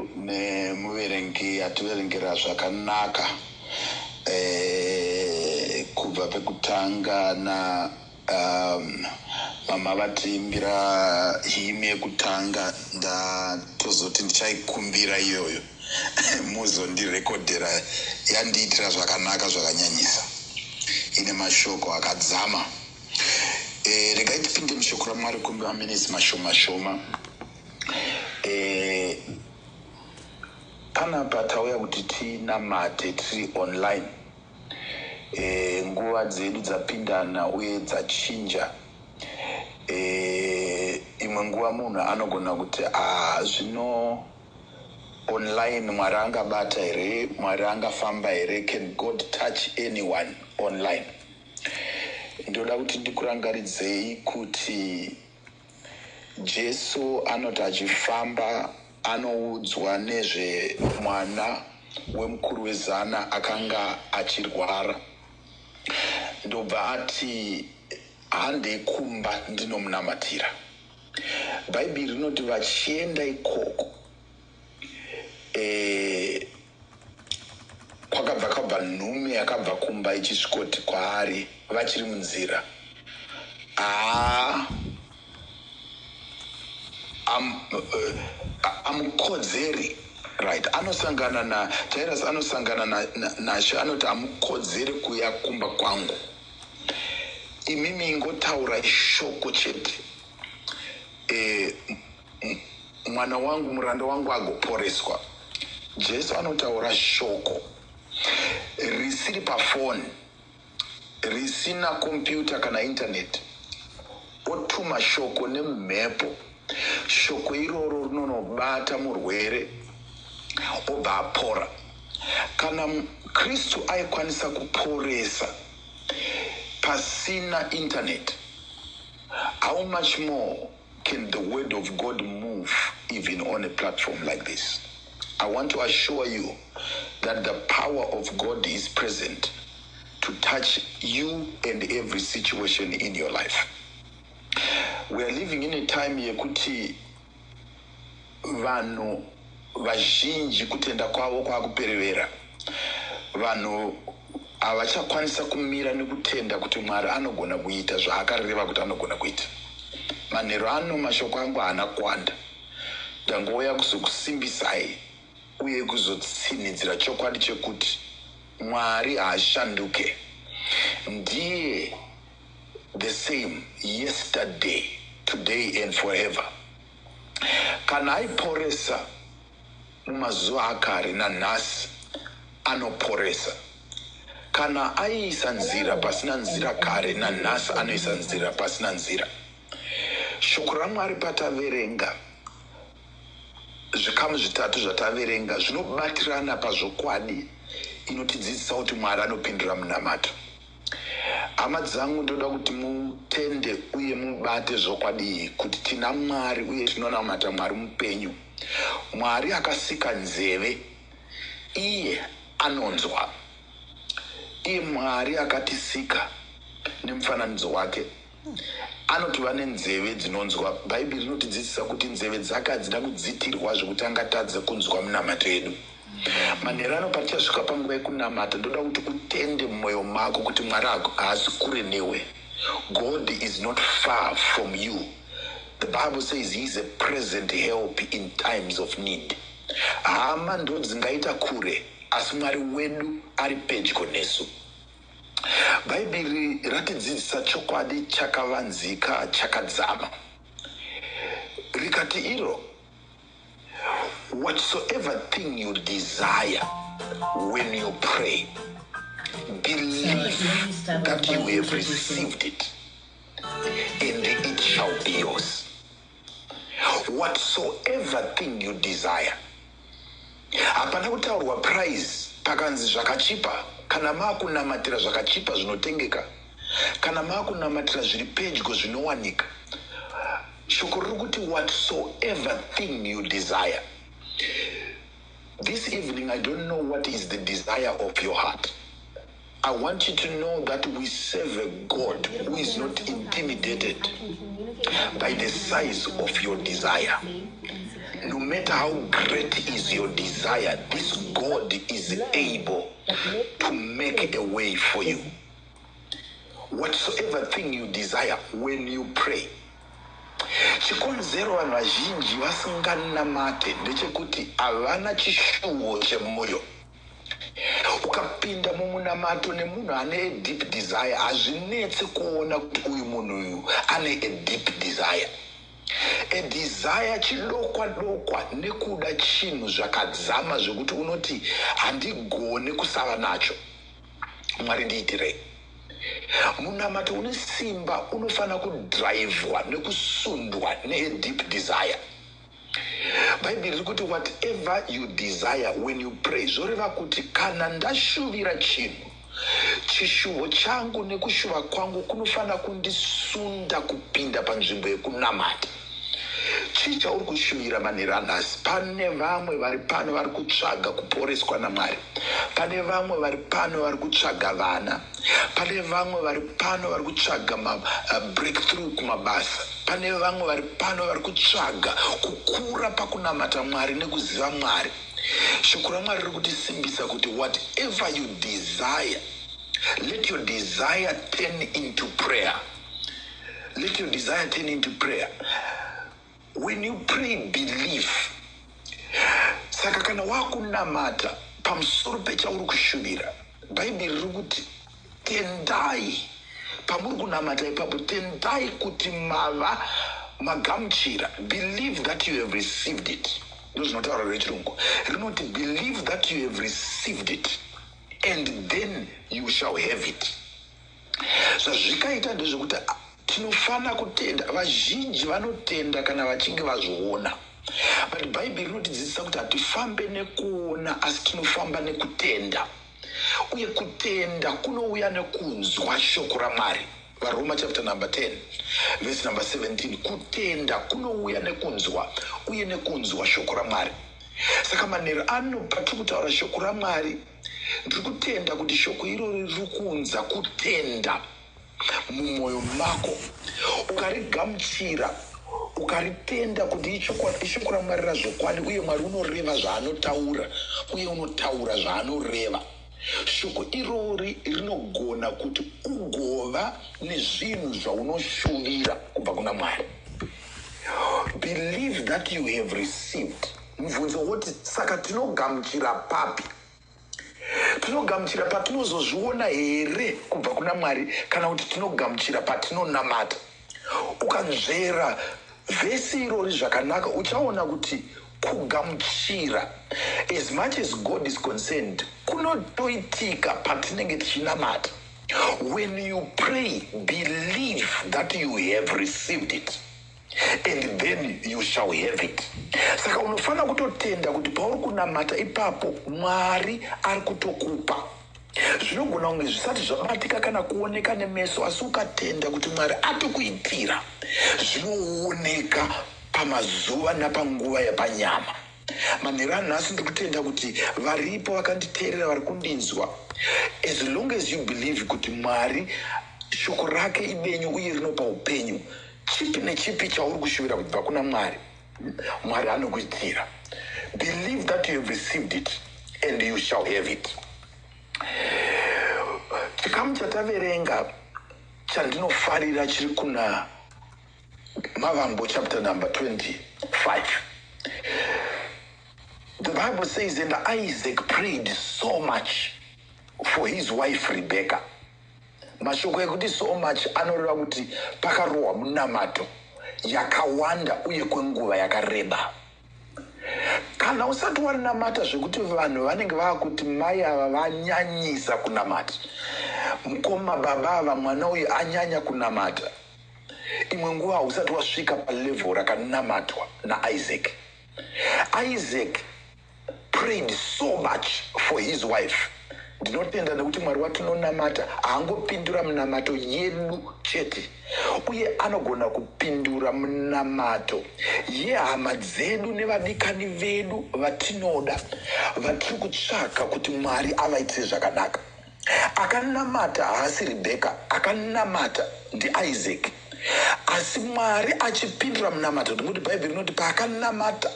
zvikuru nemuverengi ativerengera zvakanaka kubva pekutanga na mama vatiimbira hymn yekutanga. Ndatozoti ndichaikumbira iyoyo, muzondirekodhera. Yandiitira zvakanaka zvakanyanyisa, ine mashoko akadzama. Regai tipinde mushoko raMwari kumaminitsi mashoma shoma. Panapa tauya kuti tinamate tiri online. Nguva dzedu dzapindana uye dzachinja. Imwe nguva munhu anogona kuti, "Ah, zvino online Mwari angabata here? Mwari angafamba here? Can God touch anyone online?" Ndoda kuti ndikurangaridzei kuti Jesu anoti achifamba anoudzwa nezvemwana wemukuru wezana akanga achirwara, ndobva ati, "Handei kumba ndinomunamatira." Bhaibheri rinoti vachienda ikoko, kwakabva kabva nhume yakabva kumba ichisvikoti kwaari vachiri munzira, "Haa, amukodzeri." Right, anosangana naJairus, anosangana naShe, anoti, "Amukodzeri kuya kumba kwangu. Imimi ingotaurai shoko chete, mwana wangu, muranda wangu agoporeswa." Jesu anotaura shoko risiri pafoni, risina kompyuta kana intaneti, otuma shoko nemumhepo. Shoko iroro rinonobata murwere, obva apora. Kana Kristu aikwanisa kuporesa pasina internet, how much more can the word of God move even on a platform like this? I want to assure you that the power of God is present to touch you and every situation in your life. We are living in a time yekuti vanhu vazhinji kutenda kwavo kwakuperevera. Vanhu havachakwanisa kumira nekutenda kuti Mwari anogona kuita zvaakareva kuti anogona kuita. Manheru ano mashoko angu haana kuwanda. Ndangouya kuzokusimbisai uye kuzotsinhidzira chokwadi chekuti Mwari haashanduke, ndiye the same yesterday, today and forever. Kana aiporesa mumazuva akare, nanhasi anoporesa. Kana aiisa nzira pasina nzira kare, nanhasi anoisa nzira pasina nzira. Shoko raMwari pataverenga, zvikamu zvitatu zvataverenga zvinobatirana pazvokwadi inotidzidzisa kuti Mwari anopindura munamato. Hama dzangu, ndoda kuti mutende uye mubate zvokwadi iyi kuti tina Mwari uye tinonamata Mwari mupenyu, Mwari akasika nzeve, iye anonzwa, iye Mwari akatisika nemufananidzo wake, anotova nenzeve dzinonzwa. Bhaibheri rinotidzidzisa kuti nzeve dzake hadzina kudzitirwa zvekuti angatadze kunzwa munamato yedu. Manheru ano patichasvika panguva yekunamata, ndoda kuti utende mumwoyo mako kuti Mwari haasi kure newe. God is not far from you. The Bible says he is a present help in times of need. Hama ndo dzingaita kure, asi Mwari wedu ari pedyo nesu. Bhaibheri ratidzidzisa chokwadi chakavanzika chakadzama, rikati iro, "Whatsoever thing you desire when you pray, believe Let me start that off by you have introducing received it and it shall be yours." Whatsoever thing you desire. Hapana kutaurwa price, pakanzi zvakachipa. Kana maakunamatira zvakachipa, zvinotengeka, kana maakunamatira zviri pedyo, zvinowanika, shoko riri kuti, "Whatsoever thing you desire." This evening, I don't know what is the desire of your heart. I want you to know that we serve a God who is not intimidated by the size of your desire. No matter how great is your desire, this God is able to make a way for you. Whatsoever thing you desire when you pray. Chikonzero vanhu vazhinji vasinganamate ndechekuti havana chishuwo chemwoyo. Ukapinda mumunamato nemunhu ane a deep desire, hazvinetsi kuona kuti uyu munhu uyu ane a deep desire. A desire chidokwa dokwa nekuda chinhu zvakadzama zvekuti unoti handigone kusava nacho. Mwari ndiitirei. Munamato une simba unofanira kudhiraivhwa nekusundwa nea deep desire. Bhaibheri riri kuti whatever you desire when you pray, zvoreva kuti kana ndashuvira chinhu, chishuvo changu nekushuva kwangu kunofanira kundisunda kupinda panzvimbo yekunamata. Chii chauri kushuvira manheru anhasi? Pane vamwe vari pano vari kutsvaga kuporeswa naMwari. Pane vamwe vari pano vari kutsvaga vana. Pane vamwe vari pano vari kutsvaga mabreakthrough kumabasa. Pane vamwe vari pano vari kutsvaga kukura pakunamata Mwari nekuziva Mwari. Shoko raMwari riri kutisimbisa kuti whatever you desire, let your desire turn into prayer. Let your desire turn into prayer. When you pray, believe. Saka kana wakunamata pamusoro pechauri kushuvira, Bhaibheri riri kuti tendai pamuri kunamata ipapo, tendai kuti mava magamuchira. Believe that you have received it. Ndozvinotaura rechirungu rinoti believe that you have received it and then you shall have it. Zvazvikaita ndezvekuti tinofanira kutenda. Vazhinji vanotenda kana vachinge vazviona, but Bhaibheri rinotidzidzisa kuti hatifambe nekuona, asi tinofamba nekutenda, uye kutenda kunouya nekunzwa shoko raMwari. VaRoma chapter number 10 verse number 17. Kutenda kunouya nekunzwa, uye nekunzwa shoko raMwari. Saka manheru ano patiri kutaura shoko raMwari, ndiri kutenda kuti shoko irori riri kuunza kutenda mumwoyo mako. Ukarigamuchira, ukaritenda kuti ishoko raMwari razvokwadi, uye Mwari unoreva zvaanotaura, uye unotaura zvaanoreva, shoko irori rinogona kuti ugova nezvinhu zvaunoshuvira kubva kuna Mwari. Believe that you have received. Mubvunzo woti, saka tinogamuchira papi? Tinogamuchira patinozozviona here kubva kuna Mwari, kana kuti tinogamuchira patinonamata? Ukanzvera vhesi irori zvakanaka, uchaona kuti kugamuchira, as much as God is concerned, kunotoitika patinenge tichinamata. When you pray, believe that you have received it and then you shall have it. Saka unofanira kutotenda kuti pauri kunamata ipapo, Mwari ari kutokupa. Zvinogona kunge zvisati zvabatika kana kuoneka nemeso, asi ukatenda kuti Mwari atokuitira, zvinooneka pamazuva napanguva yapanyama. Manheru anhasi ndiri kutenda kuti varipo vakanditeerera, vari kundinzwa, as long as you believe kuti Mwari shoko rake ibenyu uye rinopa upenyu, chipi nechipi chauri kushuvira kubva kuna Mwari, Mwari anokuitira. Believe that you have received it and you shall have it. Chikamu chataverenga chandinofarira chiri kuna Mavambo chapter number 25. The Bible says, "And Isaac prayed so much for his wife Rebecca." Mashoko ekuti so much anoreva kuti pakarohwa munamato yakawanda uye kwenguva yakareba. Kana usati wanamata zvekuti vanhu vanenge vaakuti mai ava vanyanyisa kunamata, mukoma, baba ava, mwana uyu anyanya kunamata, imwe nguva hausati wasvika palevel rakanamatwa naIsaac. Isaac prayed so much for his wife. Ndinotenda nekuti Mwari watinonamata haangopindura munamato yedu chete, uye anogona kupindura munamato yehama dzedu nevadikani vedu vatinoda, vatiri kutsvaka kuti Mwari avaitire zvakanaka. Akanamata haasi Rebheka, akanamata ndiIsaac, asi Mwari achipindura munamato, nekuti Bhaibheri rinoti paakanamata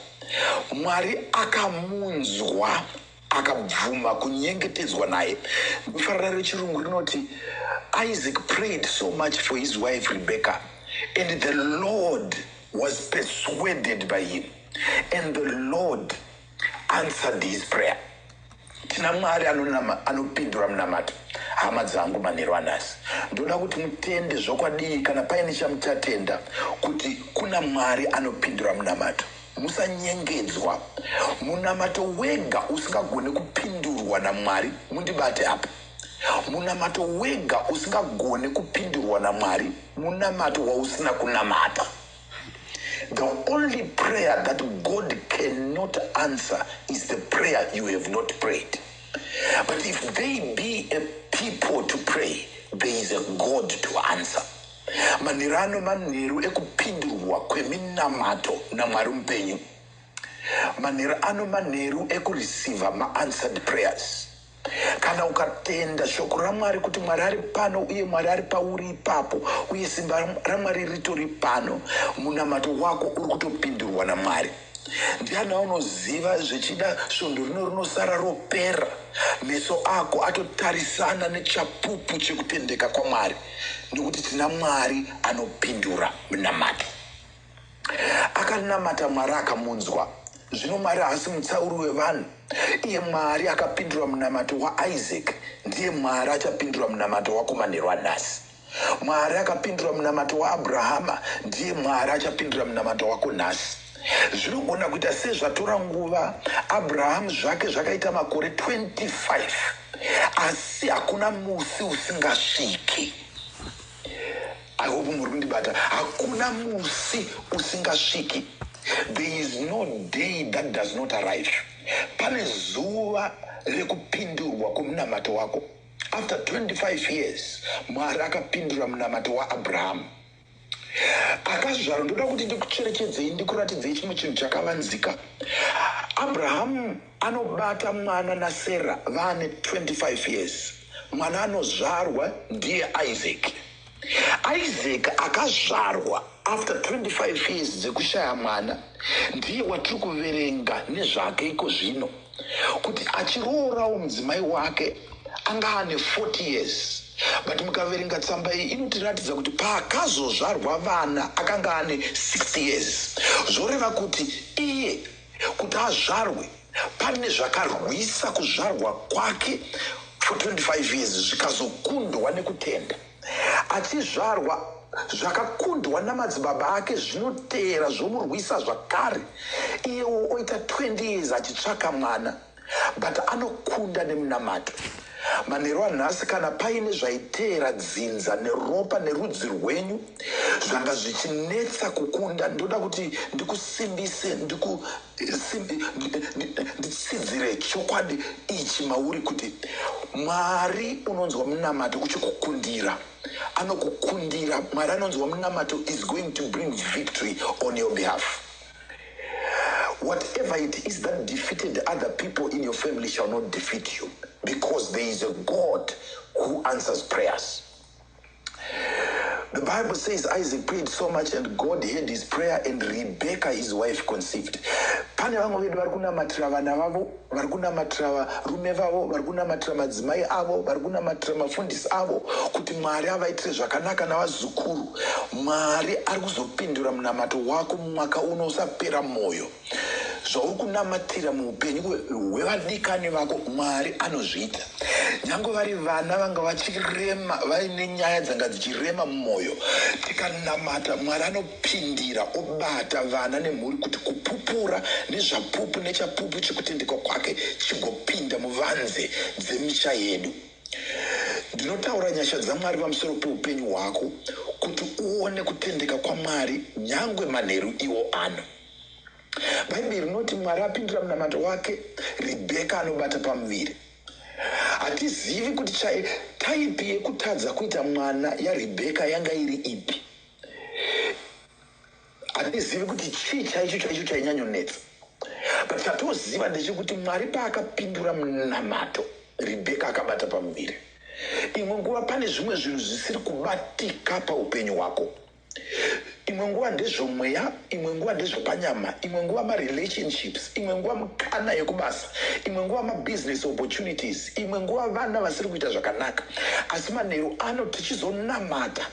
Mwari akamunzwa, akabvuma kunyengetedzwa naye. Mufarira rechirungu rinoti, "Isaac prayed so much for his wife Rebecca, and the Lord was persuaded by him, and the Lord answered his prayer." Tina Mwari anopindura munamato. Hama dzangu, manheru anhasi ndoda kuti mutende zvokwadii, kana paine chamuchatenda, kuti kuna Mwari anopindura munamato. Musanyengedzwa. Munamato wega usingagoni kupindurwa naMwari, mundibate apa, munamato wega usingagoni kupindurwa naMwari munamato wausina kunamata. The only prayer that God cannot answer is the prayer you have not prayed. But if there be a people to pray, there is a God to answer. Manheru ano manheru ekupindurwa kweminamato naMwari mupenyu. Manheru ano manheru ekureceiva maanswered prayers. Kana ukatenda shoko raMwari kuti Mwari ari pano, uye Mwari ari pauri ipapo, uye simba raMwari ritori pano, munamato wako uri kutopindurwa naMwari. Ndiani aunoziva, zvichida svondo rino rinosara ropera, meso ako atotarisana nechapupu chekutendeka kwaMwari, nekuti tina Mwari anopindura munamato. Akanamata, Mwari akamunzwa. Zvino Mwari haasi mutsauri wevanhu. Iye Mwari akapindura munamato waIsaac ndiye Mwari achapindura munamato wako manheru anhasi. Mwari akapindura munamato waAbrahama ndiye Mwari achapindura munamato wako nhasi. Zvinogona kuita sezvatora nguva. Abrahamu zvake zvakaita makore 25, asi hakuna musi usingasviki. I hope muri kundibata. Hakuna musi usingasviki. There is no day that does not arrive. Pane zuva rekupindurwa kwemunamato wako. After 25 years, Mwari akapindura munamato waAbrahamu. Akazvarwa, ndoda kuti ndikucherechedzei, ndikuratidzei chimwe chinhu chakavanzika. Abrahamu anobata mwana naSara vaane 25 years. Mwana anozvarwa ndiye Isaac. Isaac akazvarwa after 25 years dzekushaya mwana ndiye watiri kuverenga nezvake iko zvino, kuti achiroorawo mudzimai wake anga ane 40 years. But mukaverenga tsamba iyi, inotiratidza kuti paakazozvarwa vana akanga ane 60 years. Zvoreva kuti iye kuti azvarwe, pane zvakarwisa kuzvarwa kwake for 25 years, zvikazokundwa nekutenda. Achizvarwa, zvakakundwa namadzibaba ake zvinoteera zvomurwisa zvakare. Iyewo oita 20 years achitsvaka mwana, but anokunda nemunamato. Manheru anhasi, kana paine zvaiteera dzinza neropa nerudzi rwenyu zvanga zvichinetsa kukunda, ndoda kuti ndikusimbise, nditsidzire chokwadi ichi mauri, kuti Mwari unonzwa munamato uchikukundira, anokukundira. Mwari anonzwa munamato is going to bring victory on your behalf. Whatever it is that defeated other people in your family shall not defeat you, because there is a God who answers prayers. The Bible says Isaac prayed so much and God heard his prayer and Rebecca, his wife, conceived. Pane vamwe vedu vari kunamatira vana vavo, vari kunamatira varume vavo, vari kunamatira madzimai avo, vari kunamatira mafundisi avo kuti Mwari avaitire zvakanaka navazukuru. Mwari ari kuzopindura munamato wako mumwaka uno. Usapera mwoyo. Zvauri kunamatira muupenyu hwevadikani vako, Mwari anozviita. Nyange vari vana vanga vachirema, vaine nyaya dzanga dzichirema mumwoyo, tikanamata, Mwari anopindira, obata vana nemhuri, kuti kupupura nezvapupu nechapupu chekutendeka kwake chigopinda muvanze dzemisha yedu. Ndinotaura nyasha dzaMwari pamusoro peupenyu hwako, kuti uone kutendeka kwaMwari nyangwe manheru iwo ano. Bhaibheri rinoti Mwari apindura munamato wake, Rebheka anobata pamuviri. Hatizivi kuti type yekutadza kuita mwana yaRebheka yanga iri ipi. Hatizivi kuti chii chaicho chaicho chainyanyonetsa, but chatoziva ndechekuti Mwari paakapindura munamato, Rebheka akabata pamuviri. Imwe nguva pane zvimwe zvinhu zvisiri kubatika paupenyu hwako. Imwe nguva pane zvinhu zviri kukurwisa. Imwe nguva ndezvomweya, imwe nguva ndezvepanyama, imwe nguva marelationships, imwe nguva mukana yekubasa, imwe nguva mabusiness opportunities, imwe nguva vana vasiri kuita zvakanaka. Asi manheru ano tichizonamata,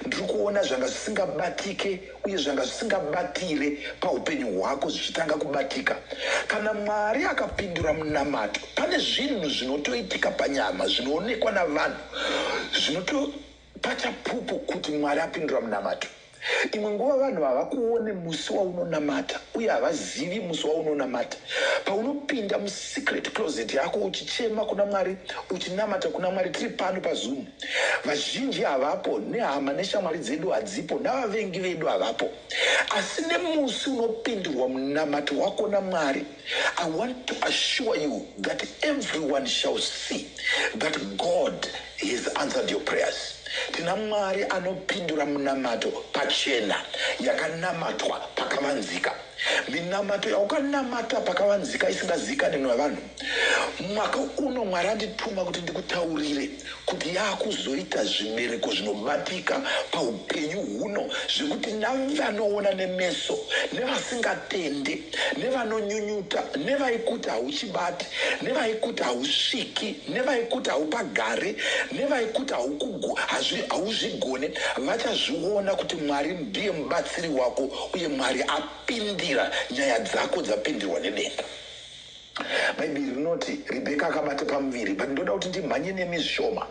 ndiri kuona zvanga zvisingabatike uye zvanga zvisingabatire paupenyu hwako zvichitanga kubatika. Kana Mwari akapindura munamato, pane zvinhu zvinotoitika panyama zvinoonekwa navanhu zvinotopa chapupu kuti Mwari apindura munamato. Imwe nguva vanhu havakuone musi waunonamata uye havazivi musi waunonamata. Paunopinda musecret closet yako uchichema kuna Mwari, uchinamata kuna Mwari, tiri pano paZoom, vazhinji havapo, nehama neshamwari dzedu hadzipo, navavengi vedu havapo. Asi nemusi unopindurwa munamato wako naMwari, I want to assure you that everyone shall see that God has answered your prayers. Tina Mwari anopindura munamato pachena yakanamatwa pakavanzika. Minamato yaukanamata pakavanzika isingazikanwi nevanhu, mwaka uno Mwari andituma kuti ndikutaurire kuti yaakuzoita zvibereko zvinobatika paupenyu huno, zvekuti navanoona nemeso, nevasingatende, nevanonyunyuta, nevaikuti hauchibati, nevaikuti hausviki, nevaikuti haupagare, nevaikuti hauzvigone, vachazviona kuti Mwari ndiye mubatsiri wako uye Mwari apindira nyaya dzako, dzapindirwa nedenga. Bhaibheri rinoti Rebheka akabata pamuviri, but ndoda kuti ndimhanye nemi zvishoma.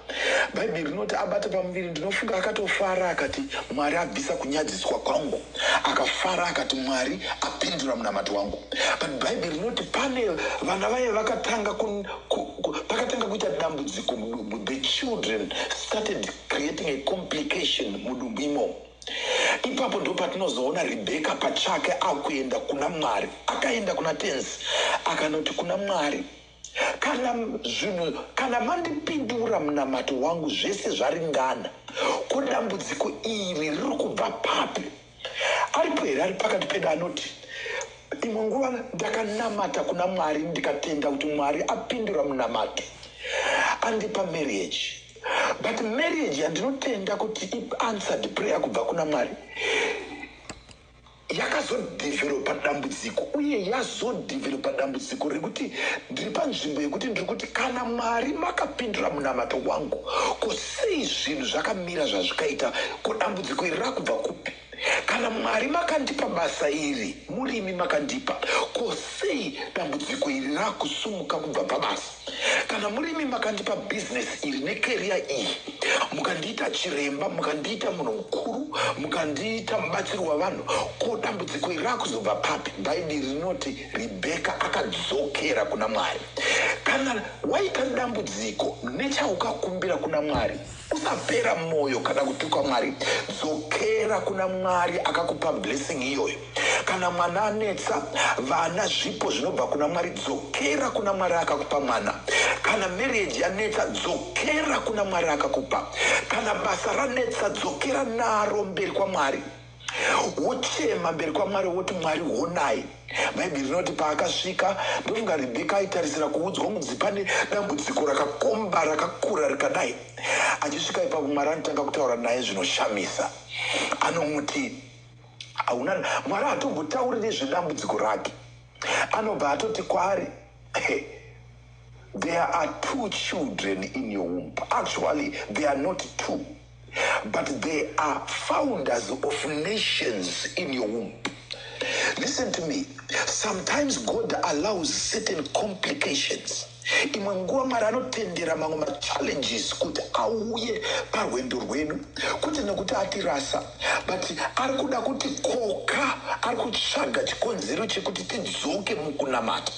Bhaibheri rinoti abata pamuviri, ndinofunga akatofara, akati, "Mwari abvisa kunyadziswa kwangu." Akafara akati, "Mwari apindura munamato wangu." But Bhaibheri rinoti pane vana vaye vakatanga pakatanga kuita dambudziko mudumbu. The children started creating a complication mudumbu imomo. Ipapo ndo patinozoona Rebheka pachake akuenda kuna Mwari. Akaenda kuna Tenzi, akanoti kuna Mwari, "Kana zvinhu, kana mandipindura munamato wangu, zvese zvaringana, ko dambudziko iri riri kubva papi?" Aripo here ari pakati pedu anoti, "Imwe nguva ndakanamata kuna Mwari, ndikatenda kuti Mwari apindura munamato, andipa marriage, but marriage yandinotenda kuti ianswered prayer kubva kuna Mwari yakazodhevheropa dambudziko, uye yazodhevheropa dambudziko rekuti ndiri panzvimbo yekuti ndiri kuti, kana Mwari makapindura munamato wangu, ko sei zvinhu zvakamira zvazvikaita? Ko dambudziko iri rakubva kupi? Kana Mwari makandipa basa iri, murimi makandipa, ko sei dambudziko iri rakusumuka kubva pabasa? Kana murimi makandipa bhizinesi iri necareer iyi, mukandiita chiremba, mukandiita munhu mukuru, mukandiita mubatsiri wavanhu, ko dambudziko iri rakuzobva papi?" Bhaibheri rinoti Rebheka akadzokera kuna Mwari. Kana waita dambudziko nechaukakumbira kuna Mwari, usapera mwoyo kana kutuka Mwari. Dzokera kuna Mwari akakupa blessing iyoyo. Kana mwana anetsa, vana zvipo zvinobva kuna Mwari, dzokera kuna Mwari akakupa mwana. Kana marriage yanetsa, dzokera kuna Mwari akakupa. Kana basa ranetsa, dzokera naro mberi kwaMwari, wochema mberi kwaMwari, woti, "Mwari, honai." Bhaibheri rinoti paakasvika, ndofunga Rebheka aitarisira kuudzwa kunzi pane dambudziko rakakomba, rakakura rikadai. Achisvika ipapo, Mwari anotanga kutaura naye zvinoshamisa. Anomuti hauna, Mwari hatombotauri nezvedambudziko rake, anobva atoti kwaari, "There are two children in your womb. Actually, they are not two, but they are founders of nations in your womb." Listen to me. Sometimes God allows certain complications. Imwe nguva Mwari anotendera mamwe machallenges kuti auye parwendo rwedu, kwete nekuti atirasa, but ari kuda kuti koka, ari kutsvaga chikonzero chekuti tidzoke mukunamata.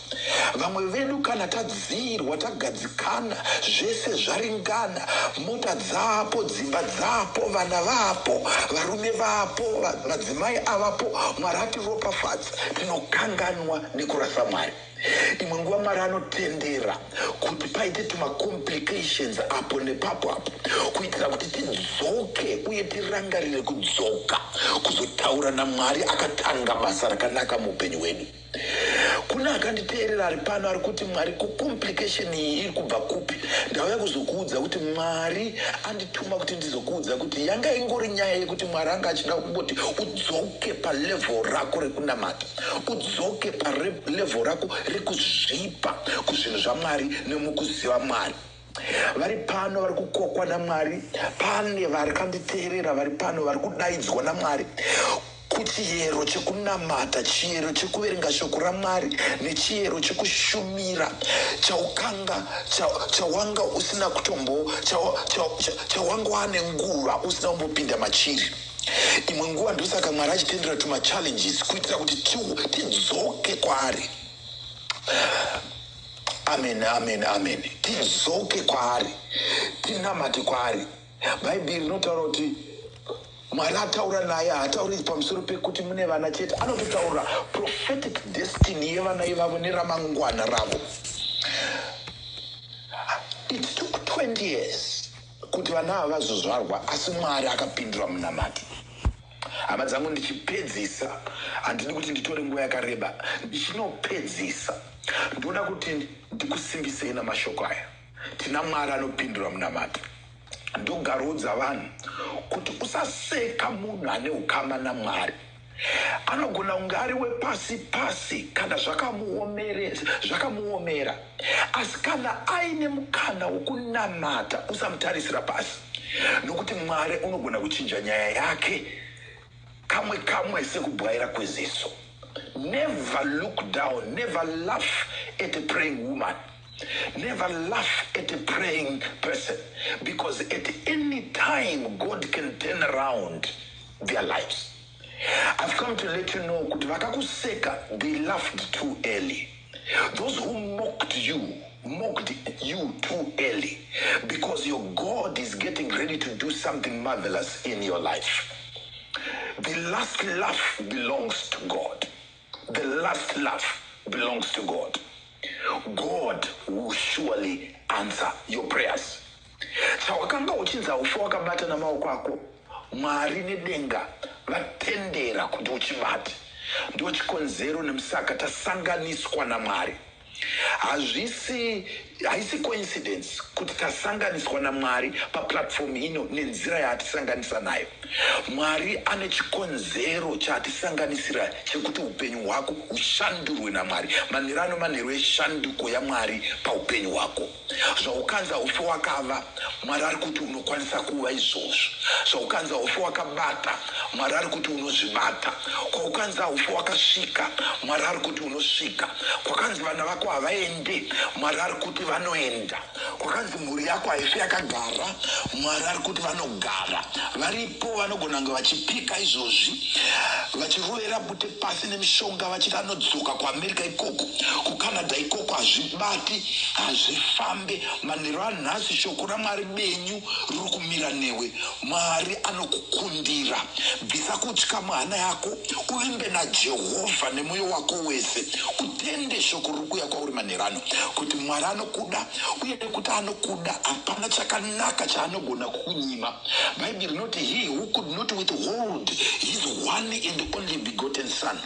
Vamwe vedu kana tadzirwa, tagadzikana, zvese zvaringana, mota dzapo, dzimba dzapo, vana vapo, varume vapo, madzimai avapo, Mwari atiropafadza, tinokanganwa nekurasa Mwari. Imwe nguva Mwari anotendera kuti paite tumacomplications apo nepapo apo kuitira kuti tidzoke uye tirangarire kudzoka kuzotaura naMwari akatanga basa rakanaka muupenyu hwedu. Kune akanditeerera ari pano ari kuti, "Mwari, kucomplication iyi iri kubva kupi?" Ndauya kuzokuudza kuti Mwari andituma kuti ndizokuudza kuti yanga ingori nyaya yekuti Mwari anga achida kungoti udzoke palevel rako rekunamata, udzoke palevel rako rekuzvipa kuzvinhu zvaMwari nemukuziva Mwari. Vari pano vari kukokwa naMwari, pane vari kanditeerera vari pano vari kudaidzwa naMwari kuchiyero chekunamata, chiyero chekuverenga shoko raMwari nechiyero chekushumira chaukanga chawanga usina kutombo chawanga wane nguva usina kumbopinda machiri imwe nguva. Ndosaka Mwari achitendera tumachallenges kuitira kuti tidzoke kwaari. Amen, amen, amen. Tidzoke kwaari, tinamate kwaari. Bhaibheri rinotaura kuti Mwari ataura naye, haatauri pamusoro pekuti mune vana chete, anototaura prophetic destiny yevana ivavo neramangwana ravo. It took 20 years kuti vana ava vazozvarwa, asi Mwari akapindura munamato. Hama dzangu, ndichipedzisa, handidi kuti nditore nguva yakareba. Ndichinopedzisa, ndoda kuti ndikusimbisei namashoko aya: tina Mwari anopindura munamato. Ndogaroudza vanhu kuti usaseka munhu ane ukama naMwari. Anogona kunge ari wepasi pasi kana zvakamuomera, asi kana aine mukana wokunamata, usamutarisira pasi, nokuti Mwari unogona kuchinja nyaya yake kamwe kamwe sekubwaira kweziso. Never look down, never laugh at a praying woman, never laugh at a praying person, because at any time God can turn around their lives. I've come to let you know kuti vakakuseka, they laughed too early. Those who mocked you mocked you too early, because your God is getting ready to do something marvelous in your life. The last laugh belongs to God. The last laugh belongs to God. God will surely answer your prayers. Chawakanga uchinzi haufi wakabata namaoko ako, Mwari nedenga vatendera kuti uchibate. Ndo chikonzero nemusaka tasanganiswa naMwari. Hazvisi, haisi coincidence kuti tasanganiswa naMwari paplatform ino nenzira yaatisanganisa nayo. Mwari ane chikonzero chaatisanganisira chekuti upenyu hwako hushandurwe naMwari. Manheru ano manheru eshanduko yaMwari paupenyu hwako. Zvaukanzi haufi wakava, Mwari ari kuti unokwanisa kuva izvozvo. Zvaukanzi haufi wakabata, Mwari ari kuti unozvibata. Kwaukanzi haufi wakasvika, Mwari ari kuti unosvika. Kwakanzi vana vako havaende, Mwari ari kuti vanoenda. Kwakanzi mhuri yako haifi yakagara, Mwari ari kuti vanogara. Varipo vanogona kunge vachipika izvozvi, vachirovera bute pasi nemishonga, vachiti anodzoka kuAmerica ikoko, kuCanada ikoko, hazvibati, hazvifambe. Manheru anhasi shoko raMwari benyu riri kumira newe. Mwari anokukundira. Bvisa kutya muhana yako, uvimbe naJehovha nemwoyo wako wese, utende shoko riri kuuya kwauri manheru ano kuti Mwari anokuda, uye nekuti anokuda hapana chakanaka chaanogona kukunyima. Bhaibheri rinoti, "He who could not withhold his one and only begotten son,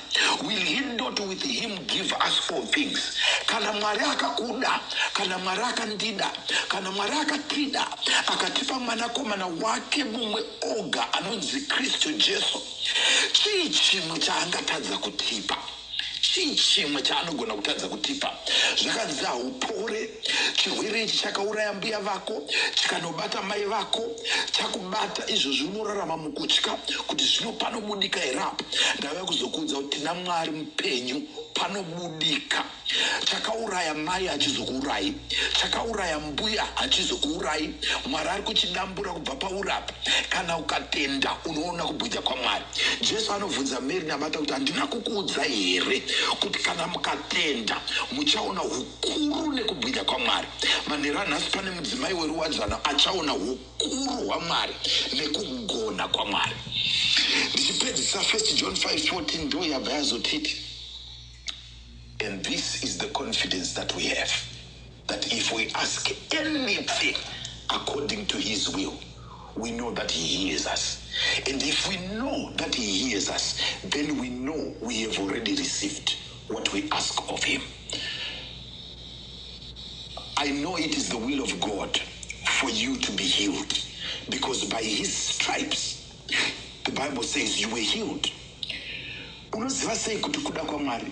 will he not with him give us all things?" Kana Mwari akakuda, kana Mwari akandida, kana Mwari akatida, akatipa mwanakomana wake mumwe oga anonzi Kristu Jesu, chii chimwe chaangatadza kutipa? Chii chimwe chaanogona kutadza kutipa? Zvakanzi haupore, chirwere ichi chakauraya mbuya vako, chikanobata mai vako, chakubata izvozvi, unorarama mukutya kuti zvino panobudika here apa. Ndauya kuzokuudza kuti tina Mwari mupenyu, panobudika. Chakauraya mai hachizokuurayi, chakauraya mbuya hachizokuurayi. Mwari ari kuchidambura kubva pauri apa. Kana ukatenda, unoona kubwinya kwaMwari. Jesu anobvunza Mary naMata kuti, "Handina kukuudza here kuti kana mukatenda muchaona ukuru nekubwinya kwaMwari?" Manheru anhasi pane mudzimai weruwadzano achaona ukuru hwaMwari nekugona kwaMwari. Ndichipedzisa, 1 John 5:14 ndo yabva yazotiti, "And this is the confidence that we have, that if we ask anything according to his will, we know that he hears us. And if we know that he hears us, then we know we have already received what we ask of him. I know it is the will of God for you to be healed, because by his stripes, the Bible says, you were healed. Unoziva sei kuti kuda kwaMwari?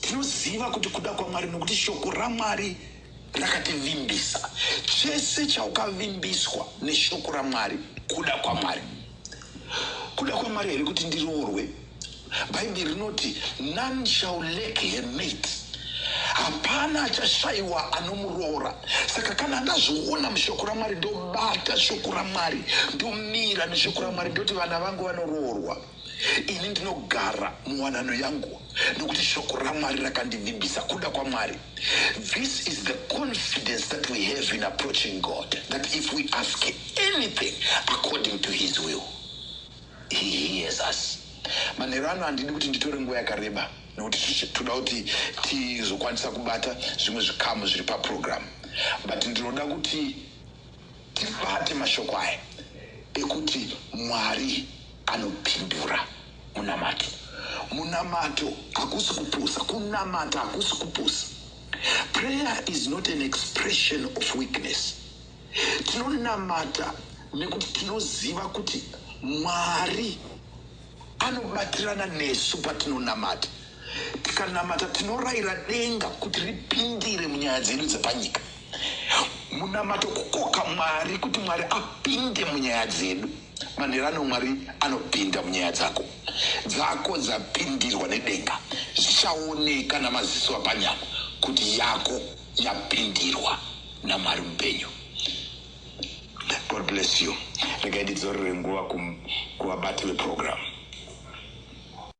Tinoziva kuti kuda kwaMwari nokuti shoko raMwari rakativimbisa. Chese chaukavimbiswa neshoko raMwari kuda kwaMwari. Kuda kwaMwari here kuti ndiroorwe? Bhaibheri rinoti, "None shall lack her mate." Hapana achashayiwa anomuroora. Saka kana ndazviona mushoko raMwari, ndobata shoko raMwari, ndomira neshoko raMwari, ndoti vana vangu vanoroorwa, ini ndinogara muwanano yangu nokuti shoko raMwari rakandivimbisa. Kuda kwaMwari. This is the confidence that we have in approaching God, that if we ask anything according to his will, he hears us. Manheru ano handidi kuti nditore nguva yakareba nokuti toda kuti tizokwanisa kubata zvimwe zvikamu zviri paprogram, but ndinoda kuti tibate mashoko aya ekuti Mwari anopindura munamato. Munamato hakusi kupusa. Kunamata hakusi kupusa. Prayer is not an expression of weakness. Tinonamata nekuti tinoziva kuti Mwari anobatirana nesu patinonamata. Tikanamata, tinorayira denga kuti ripindire munyaya dzedu dzepanyika. Munamato kukoka Mwari kuti Mwari apinde munyaya dzedu. Manheru ano Mwari anopinda munyaya dzako. Dzako dzapindirwa nedenga, zvichaoneka namaziso apanyama kuti yako yapindirwa naMwari mupenyu. God bless you. Regai ndidzorere nguva kuvabati veprogram.